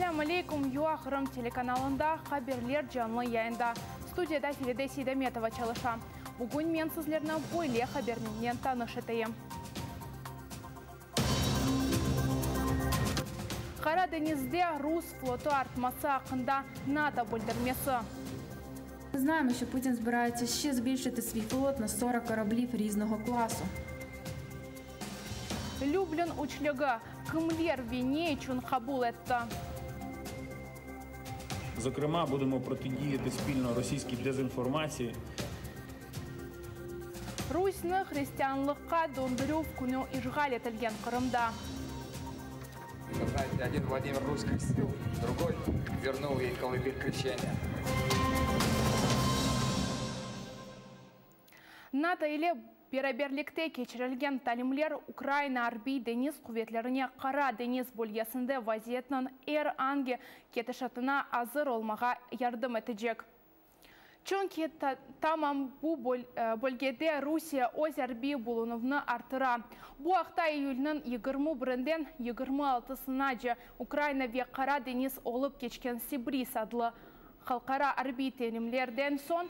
Esselâmu aleykum, UA Qırım telekanalında haberler canlı yayında. Studiyada Feride Seydametova çalışa. Bugün men sizlerni böyle haberlernen tanış eteyim. Qara deñizde rus flotu artması aqqında NATO bildirmesi. Ми знаємо, що Путін збирається ще збільшити свій флот на 40 кораблів різного класу. Lüblin üçlügi kimler ve ne içün qabul etti? Зокрема, будемо протидіяти спільно російській дезінформації. Rusni hristianlıqqa döndürüv künü işğal etilgen Qırımda. Знаете, один Владимир Русь крестил, другой вернул ей колыбель крещения. NATO ile beraberlikte keçirilgen talimler Ukrayina Arbiy deñiz quvetlerine Qara deñiz bölgesinde vaziyetniñ er angi ketişatına azır olmağa yardım etecek. Çünki tamam bu bölgede Rusiye öz arbiy bulunuvını arttıra. Bu aqta iyülniñ 21-inden 26-sınace Ukrayina ve Qara deñiz olıp keçken Sibris adlı halqara arbiy talimlerden soñ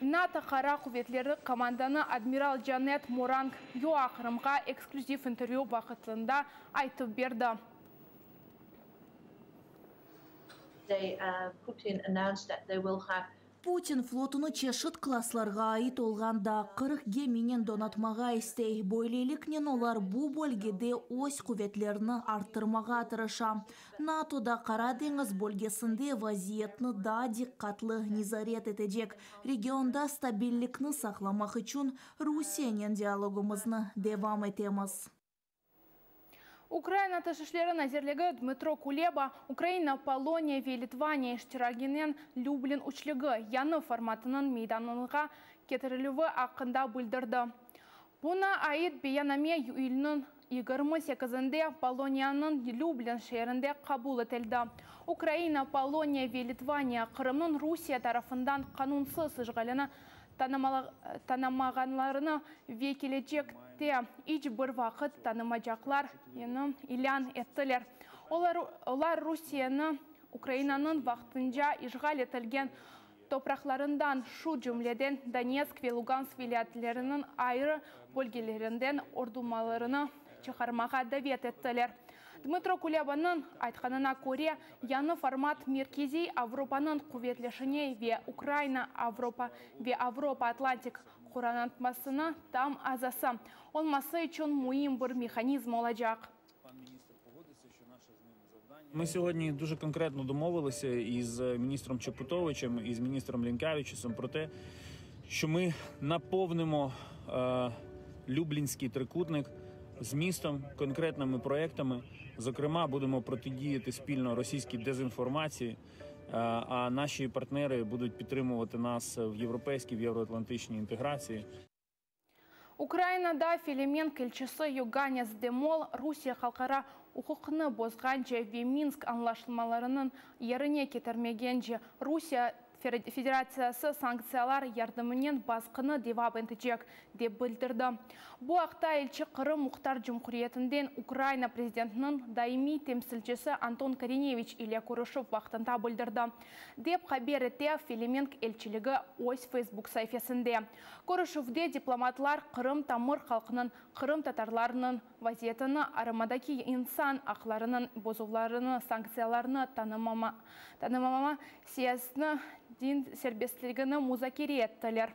NATO Qara quvetleri komandanı admiral Janet Moran UA Qırımğa eksklüziv intervyü vaqtında aytıp berdi. They, Putin announced that they will have Putin flotunı çeşit klasslarğa ait olğan daa 40 geminen donatmağa istey. Böyleliknen olar bu bölgede öz quvetlerini arttırmağa tırışa. NATO da Qara deñiz bölgesinde vaziyetni daa diqqatlı nezaret etecek. Regionda stabillikni saqlamaq içün Rusiyenen dialogımıznı devam etemiz. Ukraina Tış işleri nazirligi Dmıtro Kuleba Ukraina, Poloniya ve Litvaniya iştiraginen Lüblin üçlügi yañı formatınıñ meydanğa ketirilüvi aqqında bildirdi. Buña ait beyanname iyülniñ 28-inde Poloniyanıñ Lüblin şeerinde qabul etildi. Ukraina, Poloniya ve Litvaniya Qırımnıñ Rusiye tarafından qanunsız işğalini tanımağanlarını ve kelecekte iç bir vaqıt tanımaycaqlarını ilân ettiler. Olar Rusiyeni Ukrainanıñ vaqtınca işğal etilgen topraqlarından, şu cümleden Donetsk ve Lugansk vilâyetleriniñ ayrı bölgelerinden ordularını çıqarmağa davet ettiler. Dmıtro Kulebanıñ aytqanına köre, yañı format Merkeziy Avropanıñ quvetleşüvine ve Ukraina Avropa ve Avropa Atlantik qorantasınıñ tam azası olması içün müim bir mehanizm olacaq. Ми сьогодні дуже конкретно домовилися із міністром Чапутовичем, і з міністром Лінкявічусом про те, що ми наповнимо е, Люблінський трикутник змістом, конкретними проектами. Зокрема, будемо протидіяти спільно російській дезінформації, е, а наші партнери будуть підтримувати нас в європейській, в євроатлантичній інтеграції. Ukrainada Felemenk elçisi Yogannes de Mol Rusiye halqara uquqnı bozğance ve Minsk añlaşmalarınıñ yerine ketirmegence Rusiye Federatsiyası sanktsiyalar yardımınen basqını devam etecek, dep bildirdi. Bu aqta elçi Qırım Muhtar Cumhuriyetinden Ukraina prezidentiniñ daimiy temsilcisi Anton Korineviç ile körüşüv vaqtında bildirdi, dep haber ete Felemenk elçiligi öz Facebook saifesinde. Körüşüvde diplomatlar Qırım tamır halqınıñ qırımtatarlarnıñ vaziyetini, yarımadadaki insan aqlarınıñ bozuluvlarını, sanktsiyalarnı tanımama, tanımama siyasetini, din serbestligini muzakere ettiler.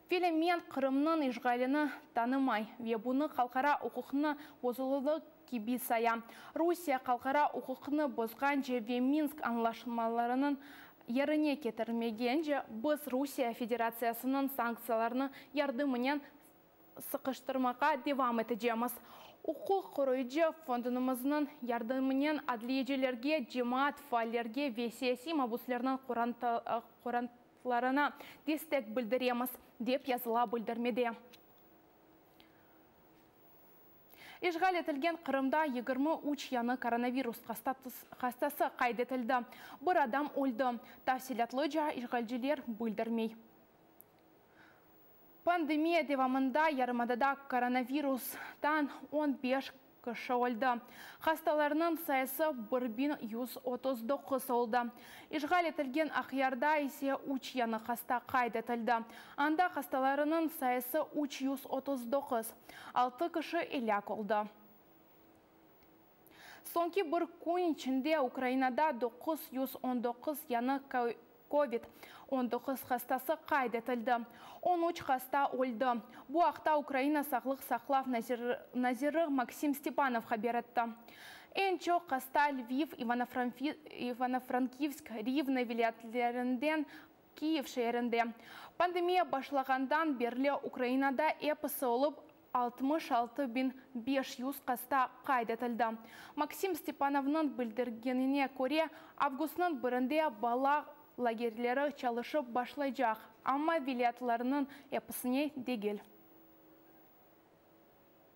Felemenk Qırımnıñ işğalini tanımay ve bunı halqara uquqnıñ bozuluvı kibi saya. Rusiye halqara uquqnı bozğance ve Minsk añlaşmalarınıñ yerine ketirmegence biz Rusiye Federatsiyasınıñ sanktsiyalarnı yardımınen sıqıştırmağa devam etecekmiz. Uquq qoruyıcı fondumıznıñ yardımınen adliyecilerge, cemaat faallerge ve siyasiy mabüslerniñ qorantalarına destek bildiremiz, dep yazıla bildirmede. İşğal etilgen Qırımda 23 yañı koronavirus hastası qayd etildi. Bir adam öldi. Tafsilâtlıca işğalciler bildirmey. Pandemiya devamında yarımadada koronavirustan 15. Kişi öldi. Hastalarnıñ sayısı 1139 oldı. İşğal etilgen Aqyarda ise üç yañı hasta qayd etildi. Anda hastalarınıñ sayısı 339. Altı kişi elâk oldı. Soñki bir kün içinde Ukrainada 919 yañı Covid, 19 hastası qayd etildi, 13 hasta öldi. Bu aqta Ukraina sağlıq saqlav naziri Maksim Stepanov haber etti. Eñ çoq hasta Lviv, İvano-Frankivsk, Rivne vilâyetlerinden Kiyev şeerinde. Pandemiya başlağandan berli Ukrainada episi olıp 66 500 hasta qayd etildi. Maksim Stepanovnıñ bildirgenine köre, avgustnıñ birinde bala lagerleri çalışıp başlaycaq, amma vilâyetlerniñ episine degil.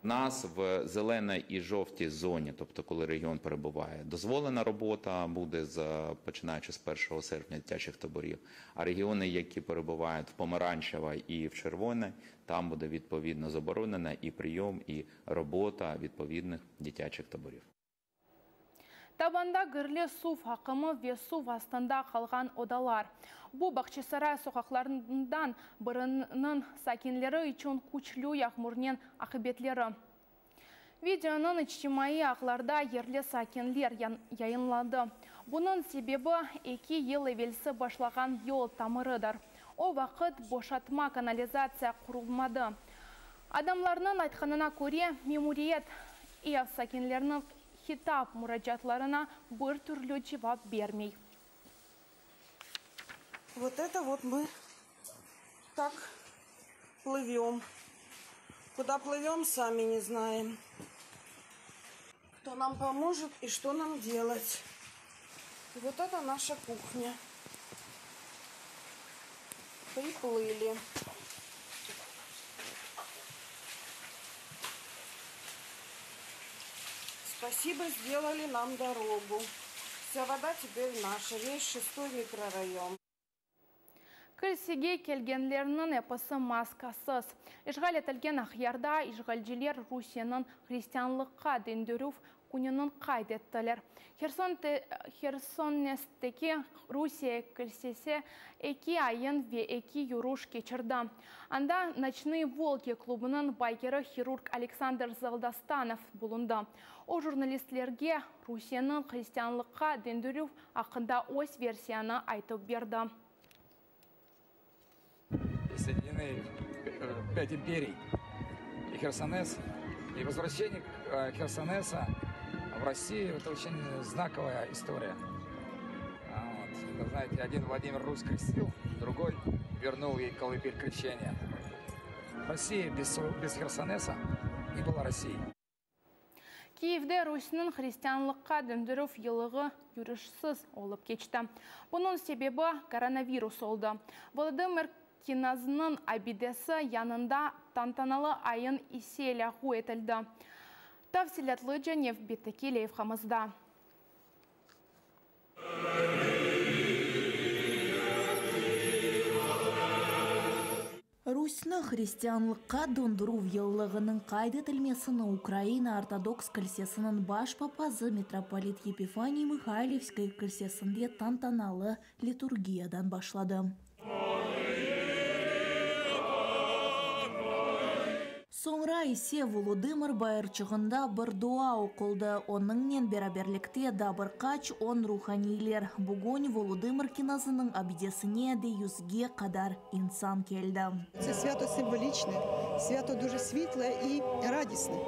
Нас в зеленій і жовтій зоні, тобто коли регіон перебуває, дозволена робота буде з починаючи з 1 серпня дитячих таборів. А регіони, які перебувають в помаранчевій і в червоній, там буде відповідно заборонена і прийом, і робота відповідних дитячих таборів. Tabanda kirli suv aqımı ve suv astında qalğan odalar. Bu Bağçasaray soqaqlarından biriniñ sakinleri içün küçlü yağmurnen aqibetleri. Videonıñ içtimaiy ağlarda yerli sakinler yayınladı. Bunıñ sebebi 2 yıl evelsi başlağan yol tamiridir. O vaqıt boşatma kanalizatsiya qurulmadı. Adamlarnıñ aytqanına köre, memuriyet ev sakinleriniñ hitap muracaatlarına bir türlü cevap bermey. Вот это вот мы так плывем. Куда плывем, сами не знаем. Кто нам поможет и что нам делать. И вот это наша кухня. Приплыли. Спасибо, сделали нам дорогу. Вся вода теперь наша, весь шестой микрорайон. Kilsege kelgenlerniñ episi maskasız. İşğal etilgen Aqyarda işğalciler Rusiyeniñ hristianlıqqa döndürüv kününi qayd ettiler. Herson Hersonesteki Rusiye kilsesi eki ayin ve eki yürüş keçirdi. Anda Noçnıye volki klubınıñ baykeri hirurg Aleksandr Zaldostanov bulundı. O jurnalistlerge Rusiyeniñ hristianlıqqa döndürüv aqqında öz versiyanı aytıp berdi. Соединены пять империй. И Херсонес, и возвращение Херсонеса в Россию – это очень знаковая история. Вот. Это, знаете, один Владимир Русь крестил, другой вернул ей колыбель крещения. Россия без Херсонеса не была Россией. Kiyevde Rusniñ hristianlıqqa döndürüv yıllığı yürüşsiz olıp keçti. Bunıñ sebebi koronavirus oldı. Volodımır Kinaznıñ abidesi yanında tantanalı ayin ise lâğu etildi. Tafsilâtlıca nevbetteki levhamızda. Rusni hristianlıqqa döndürüv yıllığınıñ qayd etilmesini Ukraina Ortodoks kilsesiniñ baş papazı mitropolit Yepifaniy Mıhaylivskiy kilsesinde tantanalı liturgiyadan başladı. Soñra ise Volodımır bayırçığında bir dua oquldı. Onıñnen beraberlikte da bir qaç on ruhaniyler. Bugün Volodımır kinazınıñ abidesine de yüzge qadar insan keldi. Це свято символічне, свято дуже світле і радісне,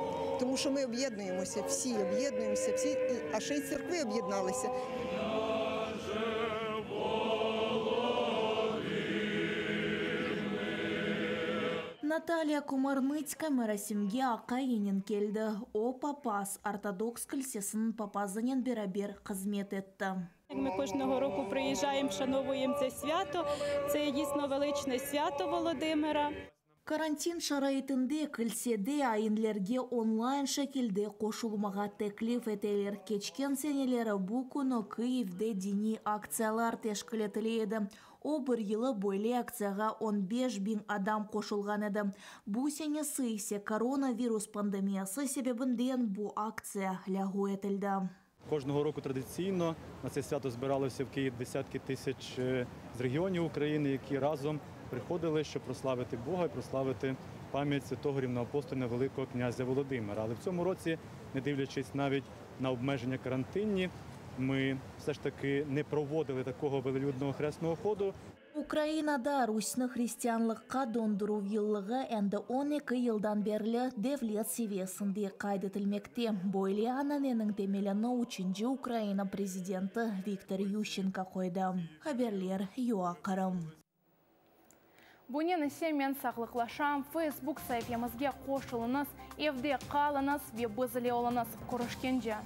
тому що ми об'єднуємося, всі об'єднуємося, всі, а ще й церкви об'єдналися. Natalya Komarnıtska merasimge aqayınen keldi. O, papaz, Ortodoks kilsesiniñ papazınen beraber hızmet etti. Ми кожного року приїжджаємо, вшановуємо це свято. Це є дійсно величне свято Володимира. Karantin şaraitinde kilsede ayinlerge online şekilde qoşulmağa teklif eteler. Keçken seneleri bu künü Kıyivde diniy aktsiyalar teşkil etile edi. O bir yılı böyle aktsiyağa 15 biñ adam qoşulğan edi. Bu senesi ise koronavirus pandemiyası sebebinden bu aktsiya lâğu etildi. Кожного року традиційно на це свято збиралося в Київ десятки тисяч е, з регіонів України, які разом приходили, щоб прославити Бога і прославити пам'ять святого рівноапостольного Великого князя Володимира. Але в цьому році, не дивлячись навіть на обмеження карантинні, ми все ж таки не проводили такого велелюдного хресного ходу. Ukrainada Rusni hristianlıqqa döndürüv yıllığı endi 12 yıldan berli devlet seviyesinde qayd etilmekte. Böyle ananeniñ temelini üçünci Ukraina prezidenti Viktor Yuşçenko qoydı. Haberler UA Qırım. Bunen ise men sağlıqlaşam. Facebook saifemizge qoşulıñız, evde qalıñız ve biz ile oluñız. Körüşkence.